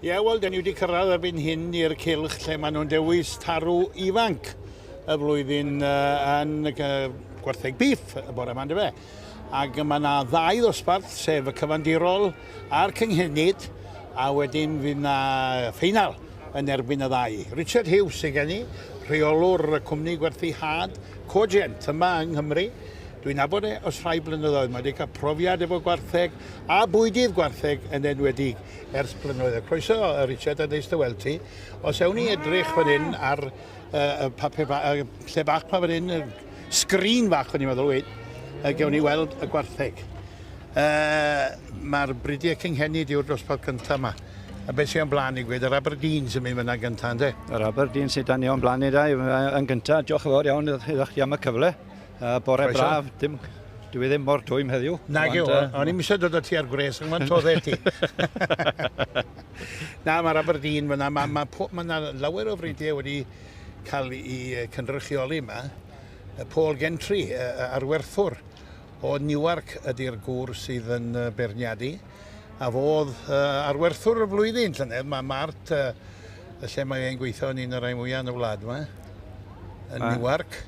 Ie, yeah, wel, da ni wedi cyrraedd erbyn hyn i'r cylch lle maen nhw'n dewis tarw ifanc y flwyddyn uh, yn uh, gwartheg beef y bore yma, fe. Ac mae yna ddau ddosbarth, sef y cyfandirol a'r cynghenid, a wedyn fydd yna ffeinal yn erbyn y ddau. Richard Hughes sydd gen i, rheolwr y cwmni gwerthu had Cogent yma yng Nghymru. Dwi'n nabod e os rhai blynyddoedd. Mae wedi cael profiad efo gwartheg a bwydydd gwartheg yn enwedig ers blynyddoedd. Croeso, Richard, a neis dy weld ti. Os ewn ni edrych fan hyn ar uh, y papur ba, uh, lle bach pa fan hyn, y sgrin fach o'n i'n meddwl, wed, uh, gewn ni weld y gwartheg. Uh, Mae'r bridiau cynghenid yw'r dosbarth cyntaf yma. A beth sy'n blaen i gweud, yr Aberdeen sy'n mynd fyna gyntaf, ynddo? Yr Aberdeen sy'n dan ni o'n blaen i da, yn gyntaf. Diolch yn fawr iawn iddo chdi am y cyfle. Uh, bore Croeso. braf, dim, dwi ddim mor dwym heddiw. Nag yw, o'n i'n eisiau dod o ti ar gwres, ond mae'n todde ti. Na, mae'r Aberdeen fyna, mae ma, ma, ma lawer o fridiau wedi cael ei cynrychioli yma. Paul Gentry, arwerthwr o Newark ydy'r gŵr sydd yn beirniadu. A fo oedd uh, arwerthwr y flwyddyn llynedd. Mae Mart, uh, y lle mae e'n gweithio yn un o'r rhai mwyaf yn y wlad yma, yn Newark.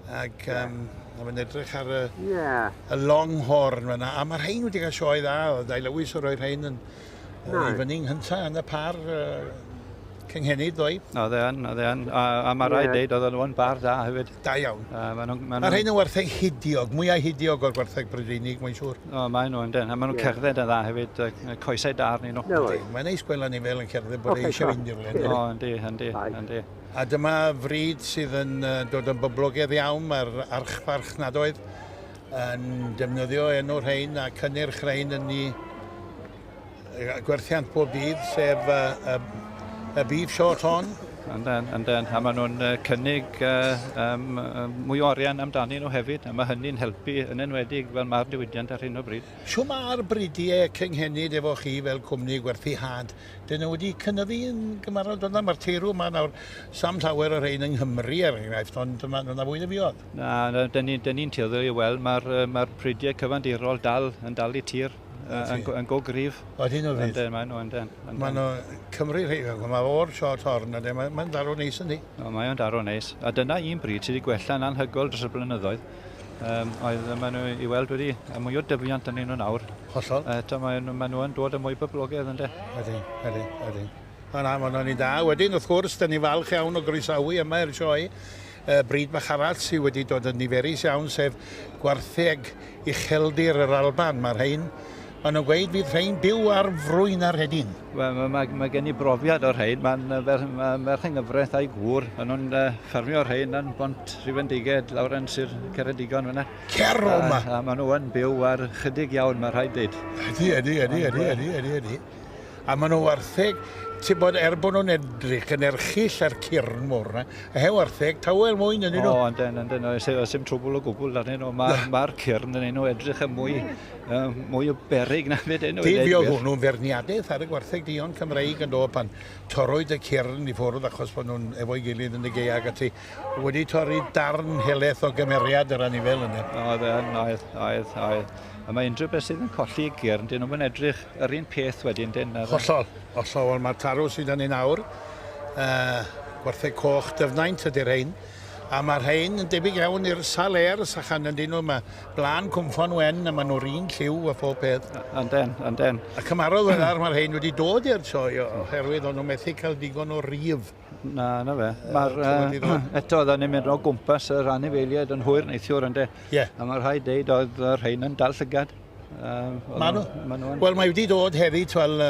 Ac um, mae'n edrych ar y, yeah. y Longhorn fyna. A mae'r rhain wedi cael sioe dda. Oedd Dai Lewis yn rhoi rhain yn no. i fyny nghyntaf yn y par uh, cynghenid ddoe. Oedd e yn, oedd e yn. A, a mae rhaid yeah. deud, oedd nhw'n bar da hefyd. Da iawn. Uh, ma nhw, ma nhw... Mae rhain yn wartheg hidiog, mwyaf hidiog o'r gwartheg Brydeinig, mae'n siŵr. O, maen nhw, yndyn. A maen nhw'n yeah. cerdded yn dda hefyd, coesau da arnyn nhw. No, mae'n neis gweld anifel yn cerdded bod okay, e eisiau fynd i'r le. O, yndi, yndi, yndi. A dyma fryd sydd yn dod yn boblogaidd iawn, mae'r archfarchnadoedd yn defnyddio enw'r rhain a cynnyrch rhain yn ei gwerthiant pob dydd, sef y, y, y beef short horn. Yndyn, yndyn. A maen nhw'n cynnig um, mwy o arian amdanyn nhw hefyd, a mae hynny'n helpu yn enwedig fel mae'r diwydiant ar hyn o bryd. Shwt mae'r bridiau cynghenid efo chi fel cwmni gwerthu had? Dyn nhw wedi cynyddu yn gymharol do? Mae'r teirw yma nawr, sam llawer o rhain yng Nghymru er enghraifft, ond mae yna fwy na fuodd. Na, na dyn ni'n ni tueddu i weld mae'r mae prydiau cyfandirol dal yn dal i tir yn, yn go gryf. O, hyn o bryd. Yndyn, maen nhw, yndyn. Maen nhw, Cymru, mae o'r short horn, yndyn, mae'n ma darw neis yndi. O, mae o'n darw neis. A dyna un bryd sydd wedi gwella'n anhygoel dros y blynyddoedd. Um, oedd maen nhw i weld wedi, a mwy o dyfiant yn nhw nawr. Hollol. Eto maen nhw, maen nhw yn dod yn mwy boblogaidd ynddo. Ydy, ydy, ydy. O na, maen nhw'n da. Wedyn, wrth gwrs, da ni falch iawn o groesawu yma i'r sioe uh, bryd bach arall sydd wedi dod yn niferus iawn, sef gwartheg ucheldir yr Alban. Mae'r rhain, maen nhw'n gweud fydd rhain byw ar frwyn ar hedyn. Wel, mae, mae, mae gen i brofiad o'r rhain. Mae'n fer, ma merch yng nghyfraith a'i gŵr. Maen nhw'n uh, ffermio rhain yn Bont Rhifendiged lawr yn Sir Ceredigion fyna. Cer o yma! A, a maen nhw yn byw ar chydig iawn, mae rhaid dweud. Ydy, ydy, ydy, ydy, ydy, ydy, ydy. A maen nhw wartheg, ti'n bod, er bod nhw'n edrych yn erchyll ar cyrn mor na, a he wartheg, tawel mwyn yn nhw. O, yndyn, yndyn, oes, oes dim trwbl o gwbl arnyn nhw. Mae'r ma cyrn yn nhw edrych yn mwy, mwy o beryg na beth enw. Dim fi oedd hwnnw'n ferniadaeth ar y gwartheg duon Cymreig yn dod pan torrwyd y cyrn i ffwrdd achos bod nhw'n efo'i gilydd yn y gaeaf ati wedi torri darn helaeth o gymeriad yr anifel yna. Oedd, oedd, oedd, oedd. A mae unrhyw beth sydd yn colli i gyrn, dyn nhw'n edrych yr un peth wedyn, dyn. Hollol, hollol. Wel, mae'r tarw sydd yn ei nawr, uh, gwartheg coch dyfnaint ydy'r rhain. A mae'r rhain yn debyg iawn i'r Salers, a chan ydyn nhw, mae blaen cwmffon wen, a maen nhw'r un lliw a phob peth. Ynden, ynden. A cymarodd wedar, mae'r rhain wedi dod i'r sioe oherwydd o'n nhw methu cael digon o rif. Na, na fe. Mae'r, uh, eto, oedden ni'n mynd o gwmpas yr anifeiliaid yn hwyr neithiwr, ynde? Ie. Yeah. A mae rhaid deud oedd y rhain yn dal llygad. Um, ma nhw. Ma nhw Wel, mae wedi dod hefyd, wel,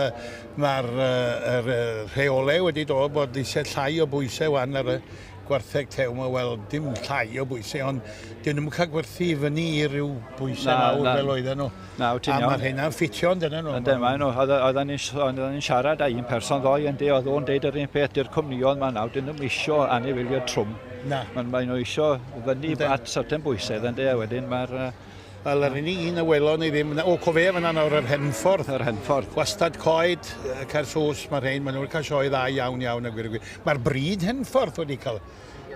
mae'r uh, rheolau wedi dod bod eisiau llai o bwysau wan ar y gwartheg tew 'ma, wel, dim llai o bwysau, ond dyn nhw'n cael gwerthu i fyny i ryw bwysau mawr fel oedden nhw. Na, wyt ti'n iawn. A mae'r rheina'n ffitio yn dyn nhw. Yndyn, maen nhw. Oedden ni'n siarad â un person ddoe, ynddi, oedd o'n deud yr un peth, dy'r cwmnïoedd ma nawr, dyn nhw'n isio anifeiliaid trwm. Na. Maen mae nhw isio fyny at certain bwysedd, ynddi, a wedyn mae'r... Wel, yr unig un a welon ni ddim... O, co fe fyna nawr, yr Henffordd. Yr Henffordd. Gwastad coed, Caersws, mae'r rhain, maen nhw wedi cael sioe dda iawn, iawn, a gwir y gwir. Mae'r bryd Henffordd wedi cael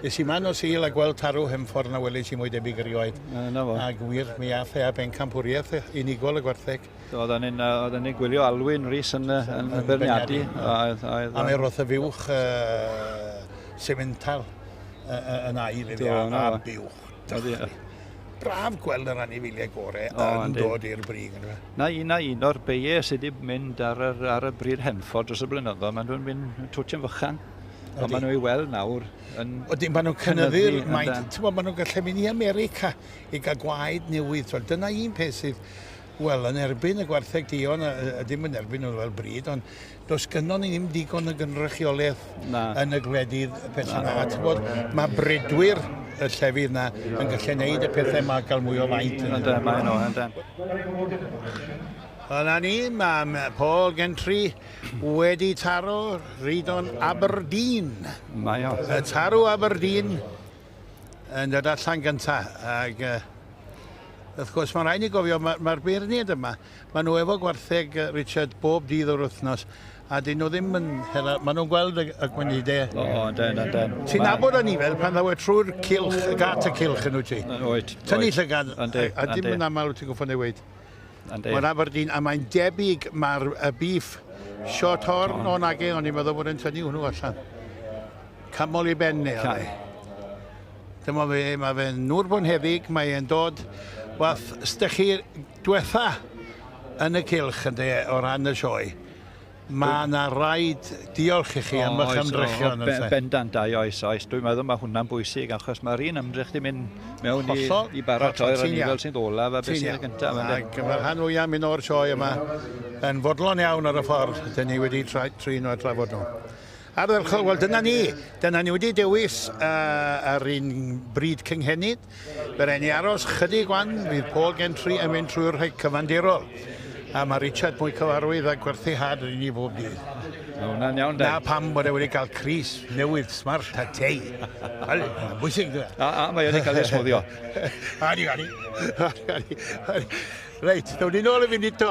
Es i man o Sul a gweld tarw Henffordd na welis i mwy debyg erioed. Na fo. A gwir, mi ath e a bencampwriaeth unigol y gwartheg. Oedden ni'n oedden ni'n gwylio Alwyn Rees yn, yn, yn beirniadu. Oedd, oedd, A mi roth y fuwch uh, semental uh, yn ail iddi a, a buwch. Braf gweld yr anifeiliaid gore oh, yn dod i'r brig. Na un a un o'r beiau sydd wedi mynd ar, yr, ar y bryd Henffordd dros y blynyddoedd, maen nhw'n mynd twtio'n fychan. Ond maen nhw i weld nawr yn Odyn, maen nhw'n cynyddu'r maint. Ti'n maen nhw'n gallu mynd i America i gael gwaed newydd. Twel, dyna un peth sydd, wel, yn erbyn y gwartheg duon, a, a dim yn erbyn nhw fel bryd, ond does gynnon ni ddim digon o gynrychiolaeth yn y gwledydd pethau yna. A ti'n bod, mae bridwyr y llefydd yna yn gallu gwneud y pethau yma a gael mwy o faint. Yndyn, maen nhw, yndyn. Yna ni, mae Paul Gentry wedi taro Rhydon Aberdeen. Mae o. Y tarw Aberdeen yn dod allan gynta. Ac, wrth gwrs, mae'n rhaid ni gofio, mae'r ma beirniaid yma, maen nhw efo gwartheg Richard bob dydd o'r wythnos, a dyn nhw ddim yn hela, maen nhw'n gweld y, y gwendidau. O, yndyn, yndyn. Ti'n nabod o'n fel pan ddaw e trwy'r cylch, y gat y cylch yn wyt ti? Oed. Tynnu llygad, a dim yn aml wyt ti'n goffo newid. Mae'n Aberdeen, a mae'n debyg mae'r y beef short horn o nage, o'n i'n meddwl bod e'n tynnu hwnnw allan. Camol i ben neu oedd e. Dyma fe, mae fe'n nŵr bonheddig, mae e'n dod, wath, stych chi diwetha yn y cylch ynddo o ran y sioe. Mae yna raid diolch i chi am eich ymdrechion. Bendant, ai, oes, oes. Dwi'n meddwl mae hwnna'n bwysig, achos mae'r un ymdrech di mynd mewn i, i baratoi'r anifail sy'n olaf a beth sy'n gyntaf. Ac mae'r rhan fwyaf mynd o'r sioe yma yn fodlon iawn ar y ffordd. Dyn ni wedi trin nhw a trafod nhw. Ardderchog, wel dyna ni. Dyna ni wedi dewis uh, ar un bryd cynghenid. Fe rai ni aros chydig wan, fydd Paul Gentry yn mynd trwy'r rhai cyfandirol. A mae Richard mwy cyfarwydd a gwerthu had yn ni bob dydd. Mae hwnna'n iawn, Na pam bod e wedi cael crys newydd smart a tei. Wel, mae'n bwysig, dwi. A, a mae wedi cael ei smwddio. Adi, adi. Adi, adi. Reit, ddown ni nôl i fynd eto.